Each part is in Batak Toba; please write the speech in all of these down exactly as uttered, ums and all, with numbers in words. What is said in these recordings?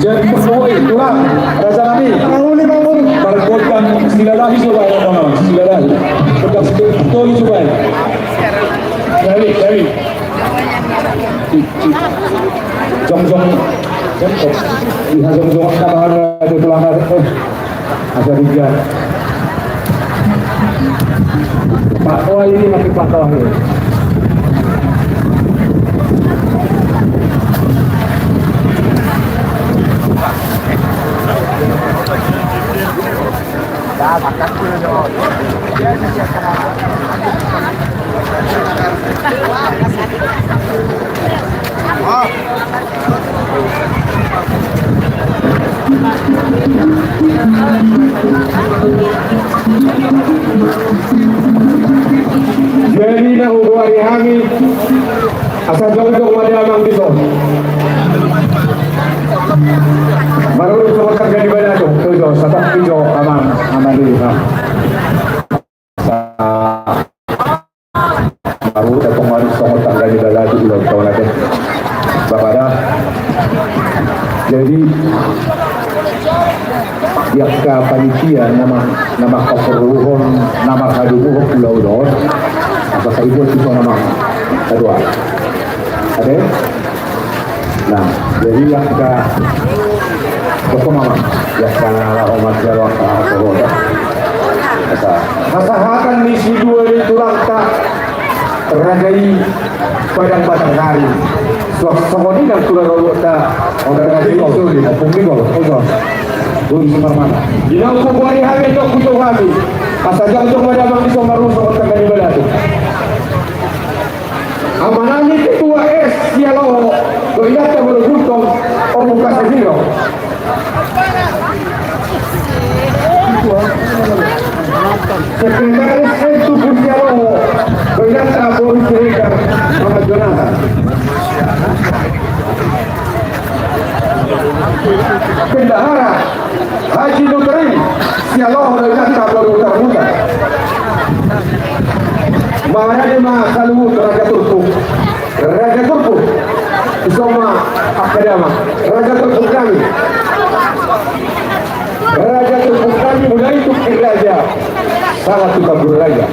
Jadi, tulang, raja nami. Margontang silalahi coba ya, Romo. Silalahi. Pegang sedikit, betul coba ya. Dari, dari. Jongjong. Jongjong. Iha jongjong, kabar, ada pelanggar. Eh. Asa diga. Pak Toa ini masih Pak Toa ini. Jadi na hugoari hami, asa jongjong ma damang dison. Marurung songon tangga ni balatuk, tu jo, satak tu jo, amang, amang dulu, ha. Sa-, baru datang manis sama tangga di dalam di ulang tahun aja. Bapak dah. Jadi, di angka panitia nama, nama keperluan, nama hadumu, pulau don. Apa saja itu nama kedua. Ada? Nah, jadi angka, pokok mama, angka hormat jalo angka hormat. Asa. Hasahatan ni sidua ni tulangta, raja i Padang Batanghari. Suang songon i nang tulang rorobota, raja i suli, Ompung Niko, Ompung. Guru Sumarmana. Di na hugoari hami, di na hujou hami. Asa jongjong ma damang dison, marurung songon tangga ni balatuk. Amanami ketua S Sialoho, dohot inanta boru Gultom, Ompu Kasihiro. Sekretaris N Tuku Sialoho, dohot inanta boru Siregar, Mama Jonata. Bendahara Haji Nutri Sialoho, dohot inanta boru Tarmuta. Marade ma saluhut raja turpuk. Raja turpuk. Dison ma angka damang. Raja turpuk nami. Raja turpuk nami, mulai tu Raja, sahat tu Tambun Raja.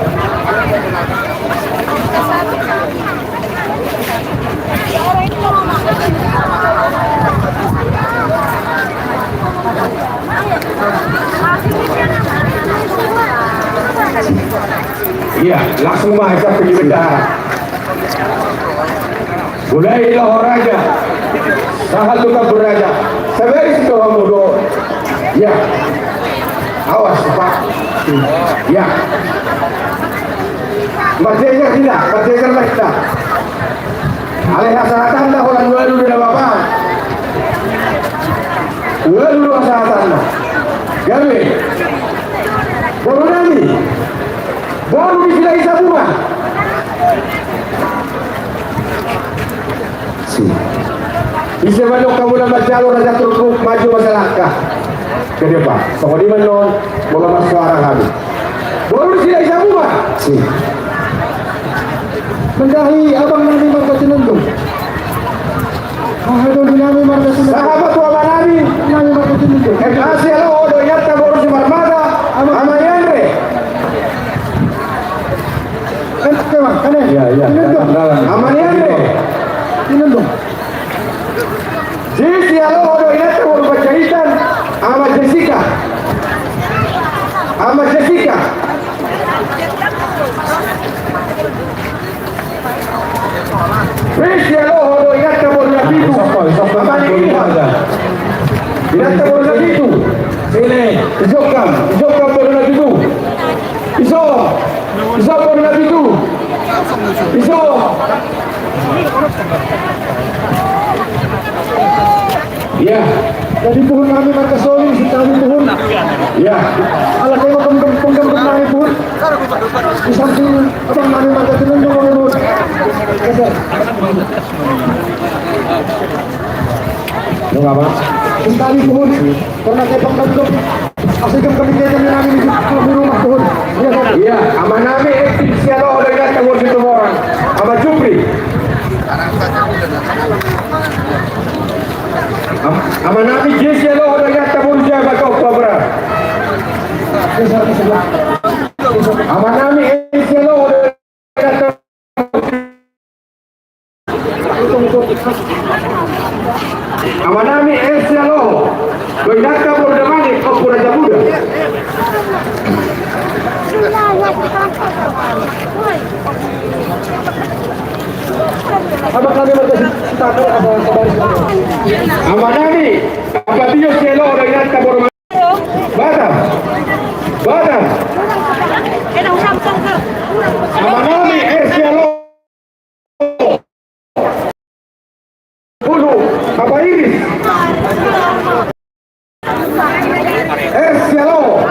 Iya, langsung ma, siap pergi bendahara. Mulai loho raja, sahat tu Tambun Raja. Sabar i, situ hamu do. Ya. Awas, Pak. Ya. Marjejer hita, marjejer ma hita. Alai hasahatanna holan ualu do na bapa. Ualu do hasahatanna. Gabe. Boru nami. Boru ni Silahisabungan. Si. Ise mandok hamu na manjalo raja turpuk, maju ma salangkah. Ke depan. Songon i ma annon, molo marsoara hami. Boru ni Silahisabungan. Si. Mandahi abang nami marga Tinundung. Aha do di nami marga Tinundung. Sahabat tu ama nami. Nami marga Tinundung. Eka Sialoho do inanta boru Simarmata. Ama ni Andre. Kan, kan, kan, eh? Iya, iya. Tinundung. Dalam, dalam. Ama ni Andre. Tinundung. Jesi Sialoho do inanta boru Panjaitan. Ama Jessica. Ama Jessica. Pris Sialoho do inanta boru Napitu. Isok, isok. Ama ni Ilham. Inanta boru Napitu. Sini. Isok hamu, isok hamu boru Napitu. Isok, isok boru Napitu. Isok. Iya. Jadi puhun nami marga Soli, si kami puhun. Iya. Ala kema pengkem, pengkem nami puhun. Di samping abang nami marga Tinundung, Bang Ibun. Geser. Lu ngapa? Di kami puhun. Pernah kayak pengkem. Asik, kami kayak kami nami di rumah puhun. Iya, Bang. Iya, ama nami Etik Sialoho do inanta boru Situmorang. Ama Jupri. Am-, ama nami Jesi Sialoho do inanta boru Jabat, Opa Bra. Ama nami Esi Sialoho do inanta, ama nami Esi Sialoho do inanta boru Damani, Opa Raja Muda. Ama nami Marga Sitakan, apa, apa, Ama nami Patio Sialoho do inanta boru Batam. Batam. Ama nami Esi Sialoho. Bulu, Apa Iris. Esi Sialoho.